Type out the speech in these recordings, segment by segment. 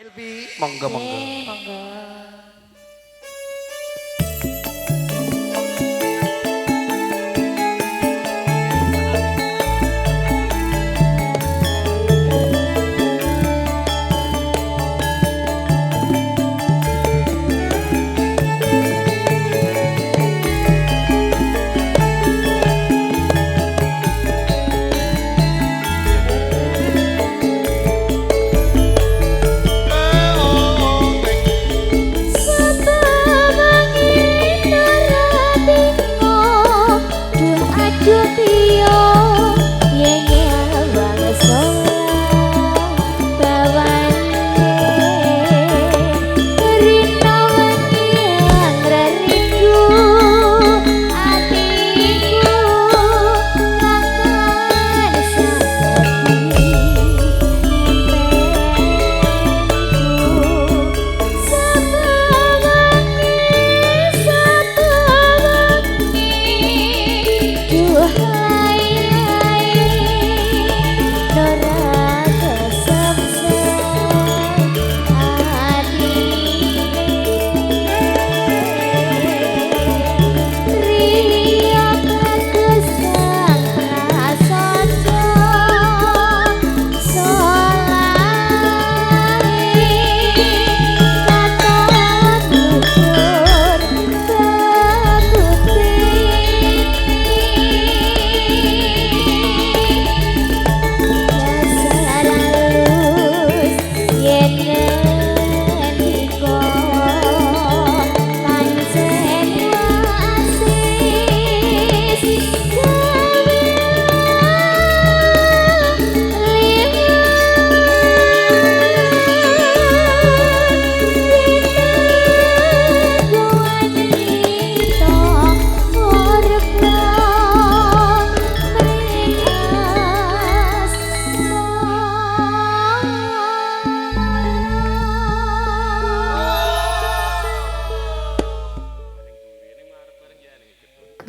Ilpi, monggo monggo. Monggo.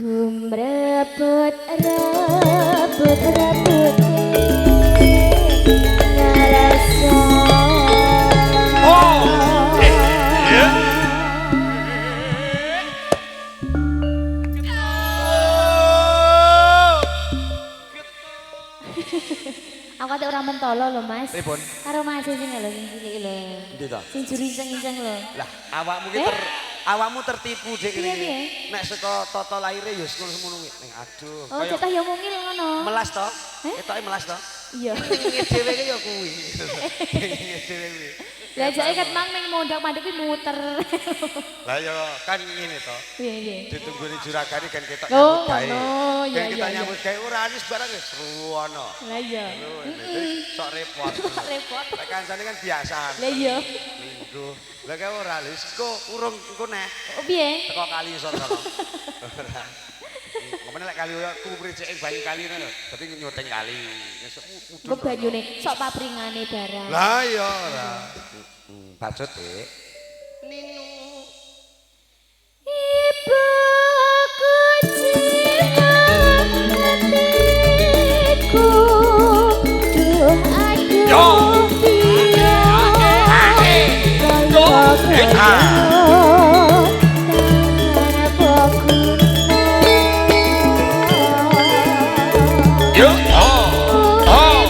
Gumrebut rebut rebut ngerasa. Oh, iya. Aku ate ora mentolo lho, Mas. Pripun? Karo Mas sing lho sing cilik lho. Endi to? Sing juri iseng-iseng lho. Lah, awakmu ki awakmu tertipu dik ngene. Nek saka tata lahire ya ngono semono kuwi. Ning aduh. Oh, cetok ya mungil ngono. Melas to? Ketoke melas to? Iya. Ngene dhewe ki ya kuwi. Ngene dhewe kuwi. Lah jake ket mang ning mondok-mandek kuwi muter. Lah ya kan ngene to. Piye piye. Ditunggoni juragane kan ketok nyambut gawe. Oh, iya iya. Kita nyambut gawe ora anis barang wis ruwono. Lah iya. Sok repot. Sok repot. Lek kancane kan biasa. Lah iya. Minggu. Lah kae ora lho engko urung engko neh. Oh piye? Teko kali iso kono. Ora. Ngomene lek kali ku mricike banyu kali ngono lho. Dadi nyuting kali. Esuk mudhun. Engko banyune sok papringane barang. Lah iya ora. Bacut, Dik. Ninu. Ibu kucing hatiku. Duh aduh. Piye. Yo, oh, oh.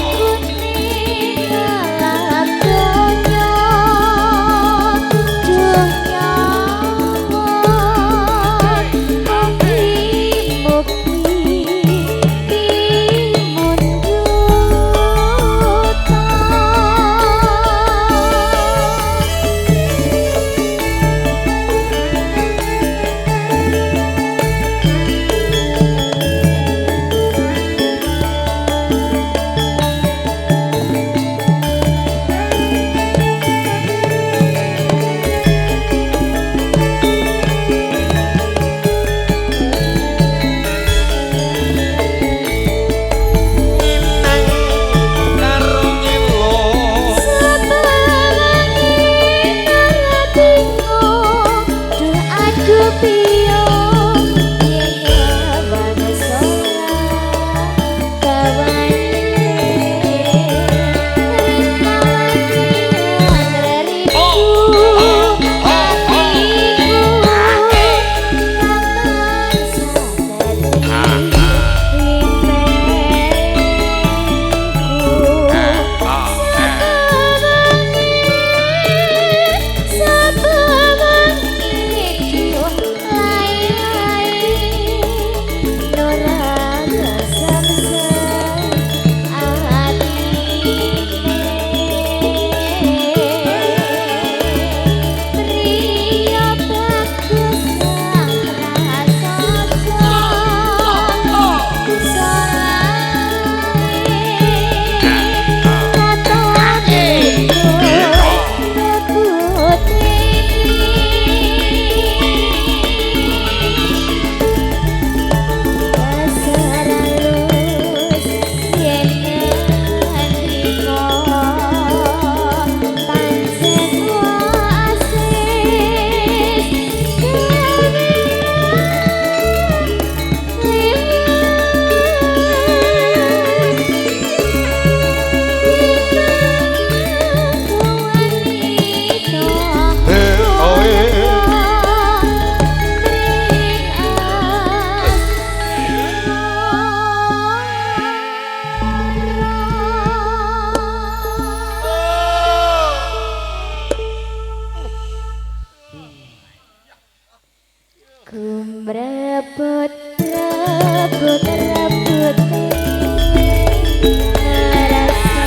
Mrebut rebut rebut.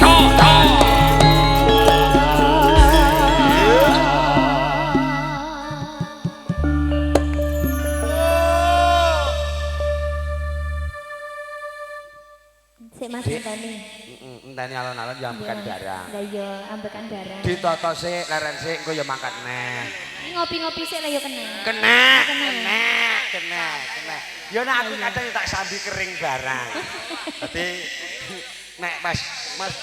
Cok, Sik, Mas, Sik. enteni. Heeh, enteni alon-alon ya ambekan barang. Lah iya, ambekan barang. Ditata sik, leren sik, engko ya mangkat neh. Ini ngopi-ngopi sik lah ya kena. Kena, Kena. kena, kena, kena. Ya nek aku kadang ya tak sambi kering barang. Dadi nek pas Mas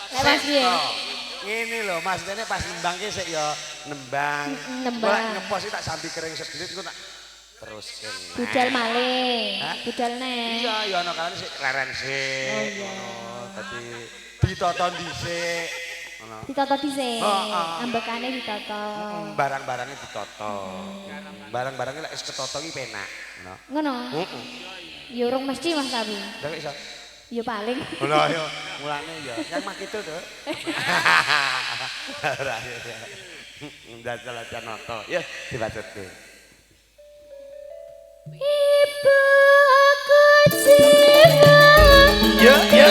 Nek pas piye? Ngene lho, Mas, dene pas nembang ki sik ya nembang. Nembang. Engko lek ngepos iki tak sambi kering sedelit engko tak terus kena. Budal malih, Hah? budal neh. Iya, ya ana kalane sik leren sik. Oh, iya. Ngono. Dadi ditata dhisik. Ngono. Ditata dhisik. Heeh. Ambekane ditata. Barang-barangnya ditata. Barang-barangnya lek wis ketata ki penak, ngono. Ngono. Heeh. Ya urung mesti, Mas, tapi. Lah kok iso? Ya paling. Lho yo, mulane ya. Yang mak itu to. Ora ya. Ndasal aja noto. Ya dibacutke. Ibu kecewa. Ya ya.